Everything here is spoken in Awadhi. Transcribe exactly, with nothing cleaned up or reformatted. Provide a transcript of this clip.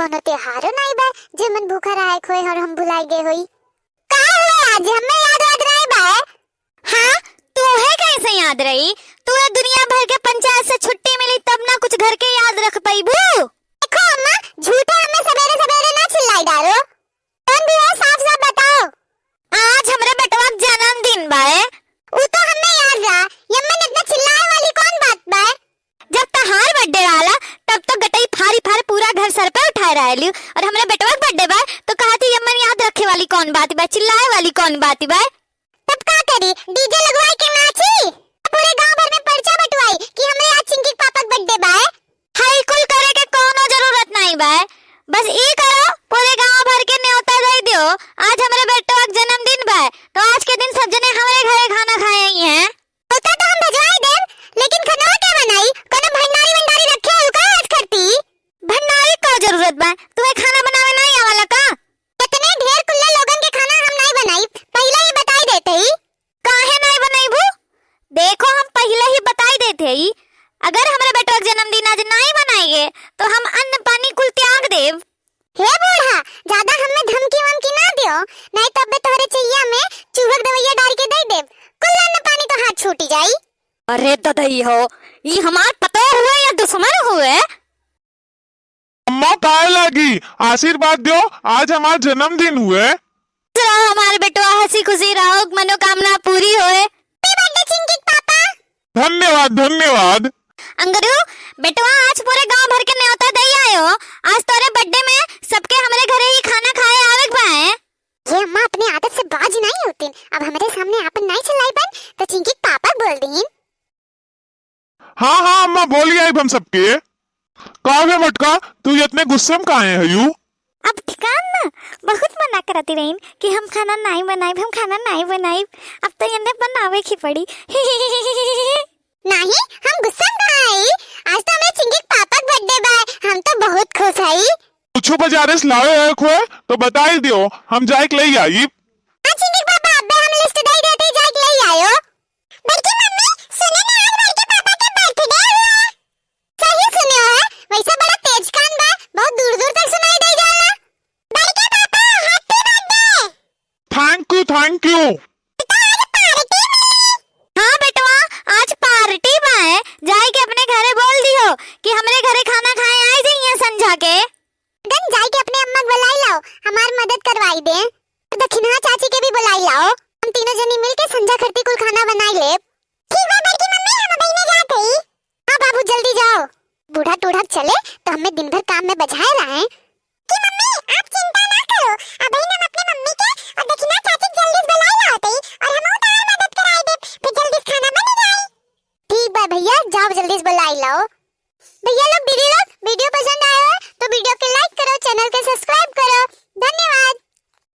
कौनो त्योहारो नाई बा जे मन भूखा रहे खोए और हम भुलाई गए होई। का हुआ, आज हमें याद वाद नाई बा? हाँ, तोहे कैसे याद रही? तू ये दुनिया भर के पंचायत से छुट्टी मिली तब ना कुछ घर के याद रख पइबू। देखो अम्मा, झूठे हमें सवेरे सवेरे ना चिल्लाई डारो। कौन भी है, साफ साफ बताओ। आज हमरे बेटवा के जन्मदिन बाए। उ तो हमें याद रहा, यम्मन इतना चिल्लाए वाली कौन बात बाए? जब तहार birthday रहला, तब तो गटई फारी फारी पूरा घर सर पे उठाए रहलू, और हमरे बेटवा के birthday बाए, तो कहती यम्मन याद रखे वाली कौन बात बाए, चिल्लाए वाली कौन बात बाए? तब का करी, DJ लगवाई के नाची? पूरे गांव भर में पर्चा बंटवाई कि हमरे आज चिंकी के पापा के birthday बाए। हाई कुल करे के कौनो जरूरत नाई बाए। बस ई करो, पूरे गांव भर के न्योता दे दियो, आज हमरे बेटवा के जन्मदिन बाए, तो आज के दिन सब जने हमरे घरे खाना खाए आई हैं। न्योता तो हम भेजवाई देब, लेकिन खनवा के बनाई? कोनो भंडारी वंडारी रखे हो का आज खरती? भंडारी का जरूरत बा? तुम्हें खाना बनावे नाई आवाला का? इतने ढेर कुल्ले लोगन के खाना हम नाई बनाई, पहले ही बताई देते ही। काहे नाई बनइबू? देखो, हम पहिले ही बताई देत हई, अगर हमरे बेटवा के जन्मदिन आज नाई मनाइए, तो हम अन्न पानी कुल त्याग देब। हे बूढ़ा, ज्यादा हमें धमकी वमकी ना दियो, नाई तब तोहरे चहिया में चूहक दवैया डाल के दे देब, कुल अन्न पानी तो हाथ छूटी जाई। अरे ददई हो, ई हमार पतोह हुए या दुश्मन हुए? अम्मा, काहे लागी? आशीर्वाद दियो, आज हमार जन्मदिन हुए। रहो हमार बेटवा, हंसी खुशी रहो, मनोकामना पूरी होए। Happy birthday चिंकी के पापा। धन्यवाद, धन्यवाद। अंगरू, बेटवा आज पूरे गांव भर के न्योता दे आयो। आज तोरे birthday में सबके हमरे घरे ही खाना खाए आवे के बाए। ये अम्मा अपने आदत से बाज नाई होतिन, अब हमरे सामने आपन नाई चिल्लाई बन, तो चिंकी के पापा बोल दीन। हाँ, हाँ, अम्मा, बोली आइब हम सबके। का बे मटका, तू इतने गुस्से में काहे हयू? अब ठिकान ना, बहुत मना करती रहीन कि हम खाना नाई बनाइब, हम खाना नाई बनाइब। अब तो इन्हें बनावे की पड़ी। नहीं, हम गुस्सा में काहे हई? आज तो हमरे चिंकी के पापा के birthday बा, हम तो बहुत खुश हई। कुछ बाजारे से लावे है खोए, तो बताई दियो, हम जाए के ले आई। हाँ चिंकी के पापा, अबे हम list दे देते, जाए के ले आयो। बड़की मम्मी, सुने ना आज बड़के पापा के birthday हुआ। सही सुने हो, वैसे बड़ा तेज कान बा, बहुत दूर दूर तक सुनाई दे जाला। बड़के पापा, happy birthday। Thank you, thank you। तो आज party मिली। हाँ बेटवा, आज party बा है, जाए के अपने घरे बोल दियो कि हमरे घरे खाना खाए आ जाइए संझा के। गन जाए के अपने अम्मा के बुलाई लाओ, हमार मदद करवाई दे। दखिनहा चाची के भी बुलाई लाओ, हम तीनों जनी मिल के संझा खरती कुल खाना बनाई लेब। ठीक बा बड़की मम्मी, हम अबहिने जात हई। हाँ बाबू, जल्दी जाओ। बूढ़ा टूढ़ा चले तो हमें दिन भर काम में बझाए रहे। कि मम्मी, आप चिंता ना करो, अबहिने हम अपने मम्मी के और दखिनहा चाची के जल्दी से बुलाई लाओ तई, और हम उतार मदद कराई देब, फिर जल्दी से खाना बन जाई। ठीक बा भैया, जाओ जल्दी से बुलाई लाओ। भैया लोग, दीदी लोग, video पसंद आया है तो video के like करो, channel के subscribe